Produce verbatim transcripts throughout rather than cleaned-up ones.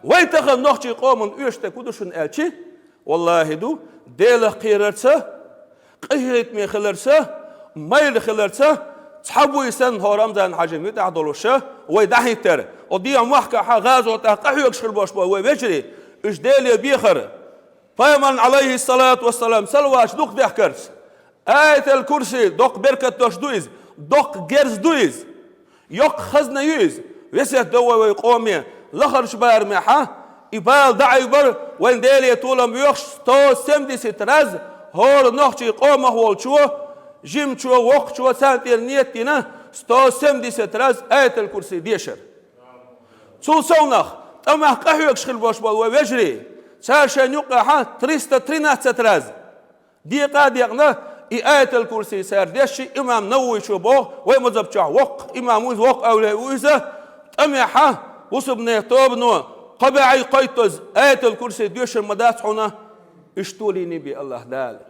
Вай тахан нохчий къоман оьшург хӀун ду шуна аьлча, валлахӀи ду, Делах кхерарца, къахетаме хиларца, майра хиларца, цхьа буй санна хӀара Рамзан-Хьажа муьтӀахь долуша вай дӀахӀиттар. Оцу дийнахь махкахь гӀазотехь къахьоьгуш хир болуш болу вай вежарий, уьш Деле бехар. Пайхамарна, Ӏалайхиссалату вассалам, салаваташ дукха дехкарца. Аятал-Курси доккха беркат долуш ду иза, доккха герз ду иза, йоккха хазна ю иза. Весет до вай вай къоме, лахарчу барамехь и бала дӀаайбар вайн Деле толам боьхуш сто семьдесят раз хӀора нохчий къомах волчо, жимачо, воккхачо, царна тӀера нийят дина, сто семьдесят раз Аятал-Курси дешар. Цул совнах, тӀамехь къахьоьгуш хир болуш болу вай вежарий, цара шайна юккъехь триста тринадцать раз декъа а декъна, и Аятал-Курси цара дешча, имам Нававичо боху, вай мазхаб чохь воккха имам ву иза, воккха эвлаяъ ву иза, тӀамехь бусалбанийн тобано кхо бӀе кхойттаза Аятал-Курси доьшур ма дац хьуна, уьш толийна бен АллахӀ Дала.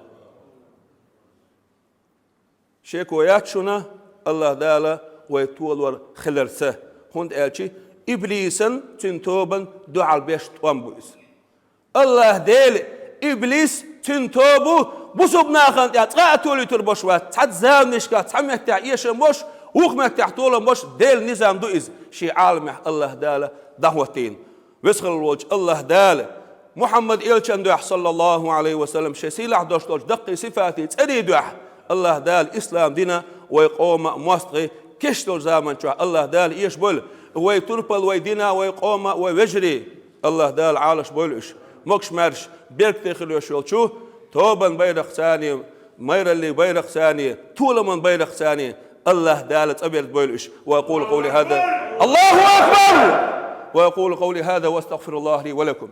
Шеко яц шуна, АллахӀ Дала вай толор хиларца, хӀунда аьлча иблисан, цуьнан тобан дуьхьал беш тӀом бу иза. АллахӀ Дела иблис, цуьнан тобу бусалба нахана тӀехь цкъа а толуьйтур болуш вац, цхьацца заманашкахь цхьа меттехь эшам болуш, вукху меттехь толам болуш, Делан низам ду иза, шен Ӏаламехь АллахӀ Дала дӀахӀоттийна. Веза хилла волчу АллахӀ Дала Мухьаммад элчан дуьхьа, саллаллахӀу Ӏалайхи ва саллам, шен сийлахь долуш долчу даккхий сифатийн цӀерийн дуьхьа АллахӀ Дала ислам дина вай къоман а, мостагӀий, кешнаш долчу заман чохь АллахӀ Дала эшабойла вай турпал, вай дина, вай къоман а, вай вежарий. АллахӀ Дала Ӏалашбойла уьш, могуш-маьрша, беркате хила йиш йолчу тобан байракхцаний, майраллин байракхцаний, толаман байракхцаний АллахӀ Дала цӀа берзабойла уьш. وأقول قولي هذا. الله أكبر. وأقول قولي هذا وأستغفر الله لي ولكم.